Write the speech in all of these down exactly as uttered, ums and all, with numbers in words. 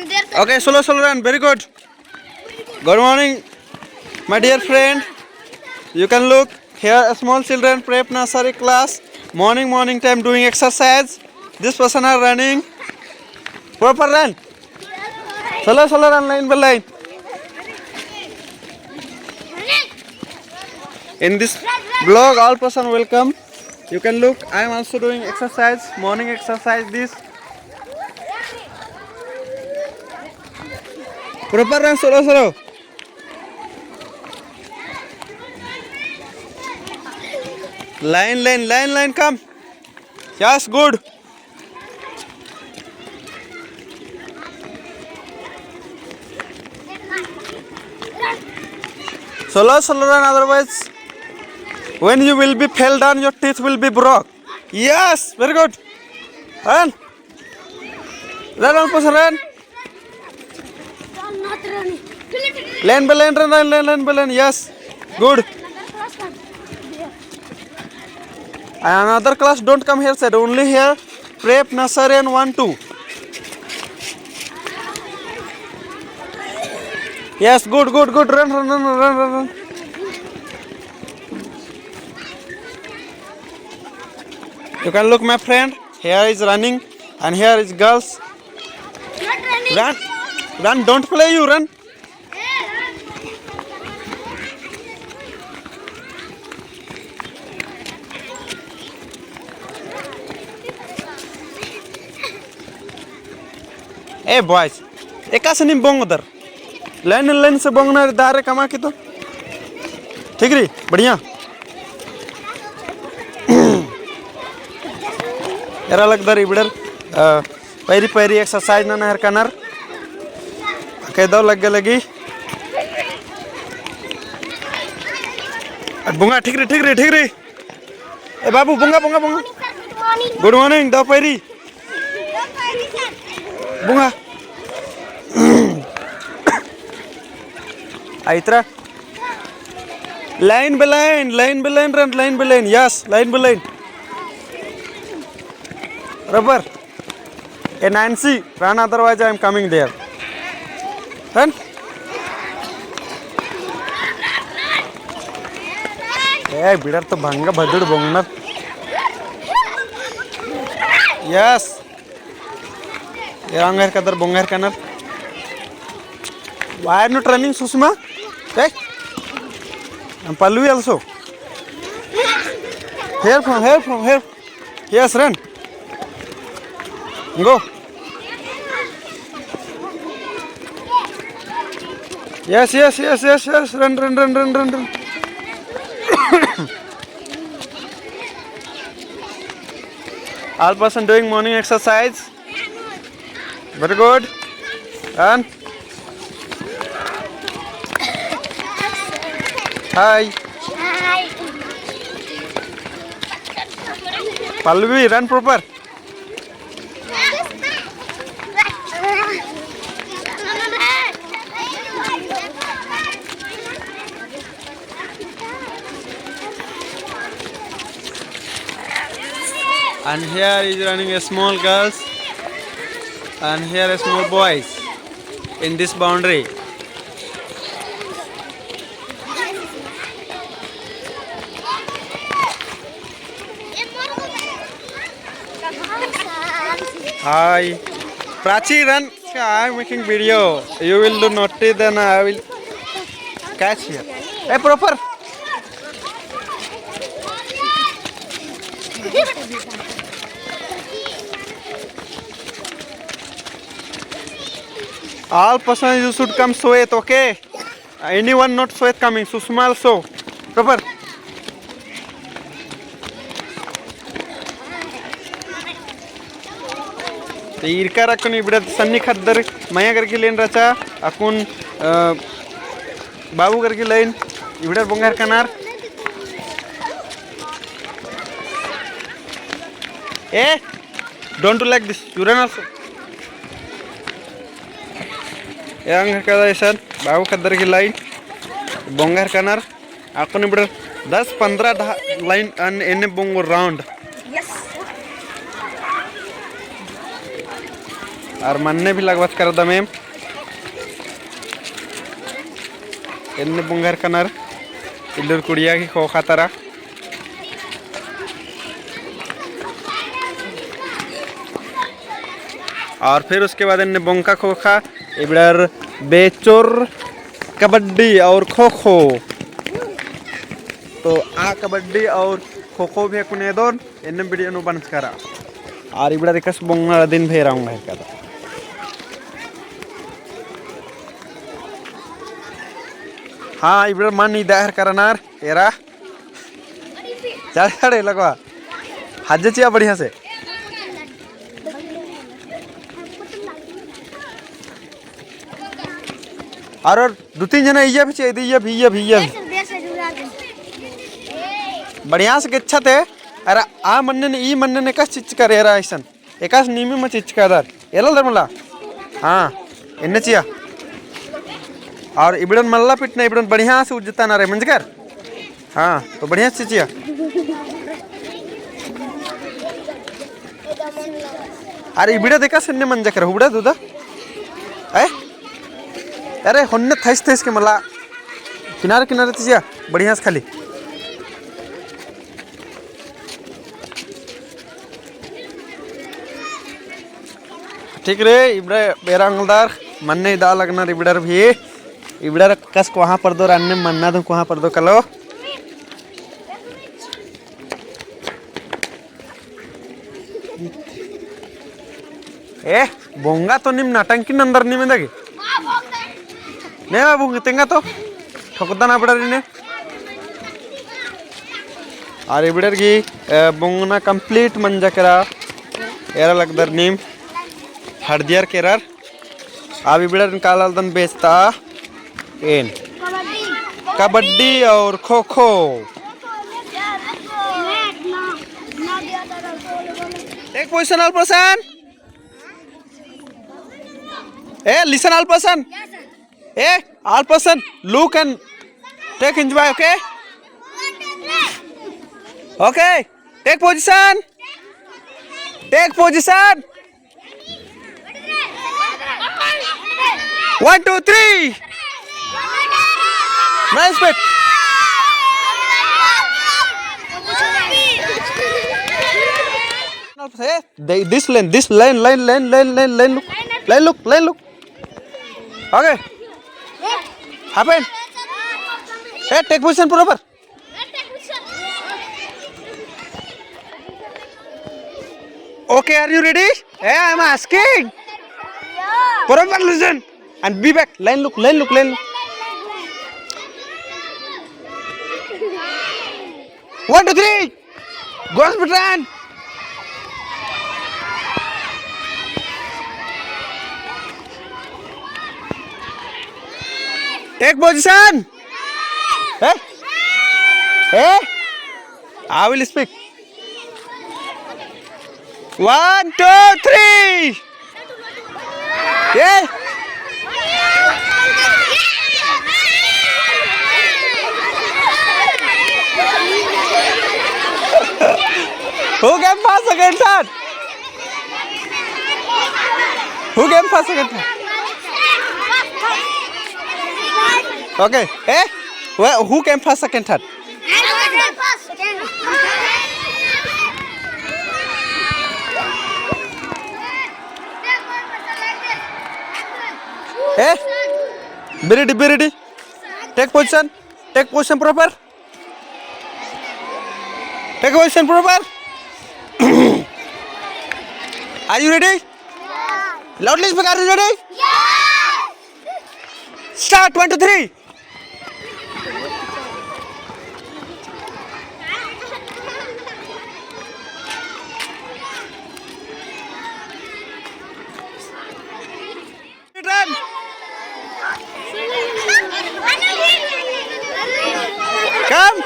Okay, slow, slow run. Very good. Good morning, my dear friend. You can look here, small children, prep nursery class. Morning, morning time doing exercise. This person are running. Proper run. Slow, slow run, line by line. In this vlog, all person welcome. You can look, I am also doing exercise, morning exercise this. Proper run, slow, slow. Line, line, line, line, come. Yes, good. Slow, slow run, otherwise when you will be fell down, your teeth will be broke. Yes, very good. Run. Run, run, push, run. Line by line, run, run, line, line by line. Yes, good. Another class don't come here, sir. Only here, prep, nursery and one, two. Yes, good, good, good. Run, run, run, run, run, run. You can look, my friend. Here is running and here is girls. Run, run, don't play, you run. ए boys, एकासे नीम बोंगदर। Line, line से बोंगना रे, दारे कमा की तो। ठीक रई, बढ़िया। एरा लगदर इबड़र, अ, पैरी पैरी exercise नना हेरकनर। कई दव लग्गे लगी। बुंगा, ठीक रई, ठीक रई, ठीक रई। ए बाबू, बुंगा, बुंगा, बुंगा। Good morning, दव पैरी। बुंगा। आ इतरा। Line by line, line by line run, line by line. Yes, line by line. Rubber. ए नैन्सी, run, otherwise I am coming there. Run. ए, बिड़र तो भंगा भदुड़ बोंगनर। Yes. एरा ओंगेर कदर बोंगेर कनर। Why not running, सुषमा? ए? And Pallavi also. Help from, help from, help. Yes, run. Go. Yes, yes, yes, yes, yes. Run, run, run, run, run, run. All person doing morning exercise. Very good. And hi. Hi. Pallavi, run proper. And here is running a small girls, and here a small boys in this boundary. Hi. Prachi, run. I am making video. You will do naughty, then I will catch here. ए, proper. All person, you should come sweat, okay? Anyone not sweat coming, Sushma also. Proper. तो इरकार अक्कुन इबड़ा सन्नी खद्दर मया करके लेन रहचा, अक्कुन, अ, बाबू करके लेन इबड़ा बोंगा हेरकनर। ए, don't do like this, you run also. एंग हेरकदर इसन, बाबू खद्दर की line, बोंगा हेरकनर। अक्कुन इबड़ा दस पन्द्रह line अन एन्ने बोंगो round। Yes. और मन्ने भी लगबत करदम एम। एन्ने बोंगरकनर इल्लुर कुड़िया की खोखा तरा। और फिर उसके बाद एन्ने बोंका खोखा इबड़र बेचोर कबड्डी और खो खो। तो आ कबड्डी और खो खो भी कुने दोन एन्ने video नू बंचकरा। और इबड़ा देखस बोंगना दिन भेरा उंगा हेरका। हाँ, इबड़ा मन इदा हेरकरनर एरा। चढ़ चढ़े लगवा। हज चिया बढ़िया से। और, और दो तीन जना इया भी चाहिए, इया भी, इया भी, इया भी। बढ़िया से गेच्छा ते। अरे आ मन्ने ने, ई मन्ने ने कस चिच्चकर एरा अइसन। एकास नीमी मा चिच्चकर दर। एला दर मला। हाँ, एन्ने चिया। और इबड़न मल्ला पिटना, इबड़न बढ़िया से उज्जता ना रे मंजकर। हाँ, तो बढ़िया से चिया। अरे इबड़ा देखा सिन्ने मंजकर, हुबड़ा दूदा। ए? अरे होन्ने थैस थैस के मला। किनारे किनारे चिया, बढ़िया से खाली। ठीक रे, इबड़ा बेरा अंगलदार, मन्ने इदा लगनर इबड़र भी, इबड़र कस कोहाँ परदो रन्ने मन्ना दो कोहाँ परदो कलो। ए, बोंगा तो नीम नटंकी नंदर नीम एन्देरगे। ने बाबू, तेंगा तो। ठोकदन अबड़र ने। आर इबड़र गे, ए, बोंगना complete मंजा केरा। एरा लगदर नीम। हरदियर केरर। अब इबड़र कालालदन बेचता। एन। कबड्डी और खो खो। Take position, all person. ए, listen, all person. ए, all person, look and take enjoy, okay? Okay, take position. Take position. One, two, three. Nice pitch. Hey, they, this line, this line, line, line, look. Line, look, line, look. Okay. Happen. Hey, take position proper. Okay, are you ready? Hey, I am asking. Proper listen and be back. Line look, line look, line look. One, two, three. Goes return. Take position. Eh? Eh? I will speak. One, two, three. Yeah. Who came first, second, third? Who came first, second, third? Okay. Eh? Who came first, second, third? Eh? Be ready, be ready. Take position. Take position proper. Take position proper. Are you ready? Loudly speak, are you ready? Start, one, two, three. Return. Come.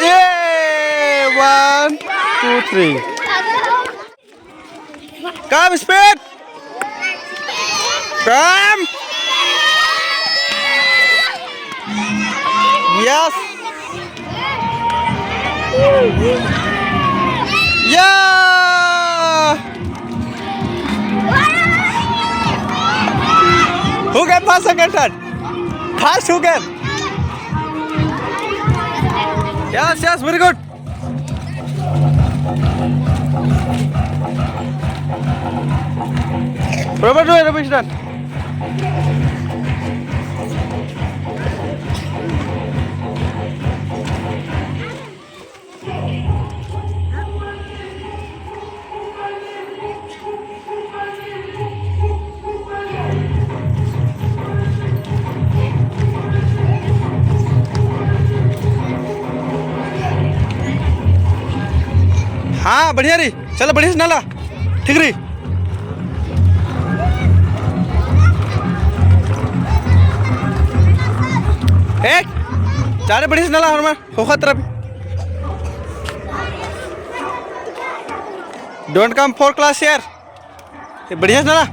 Yeah. One, two, three. Come, speed. Come. Yes. Yeah. First, second, third. First, second. Yes, yes, very good. Proper do, Ramesh, done. हाँ, बढ़िया रई। चलो, बढ़िया से नला। ठीक रई। एक, चारे बढ़िया से नला, हरमर। होखा तरफ। Don't come for class here। ये बढ़िया से नला।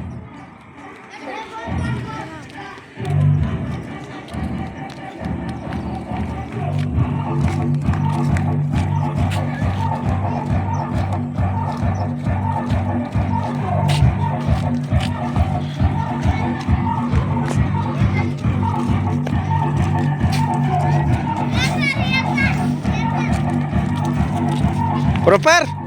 Proper।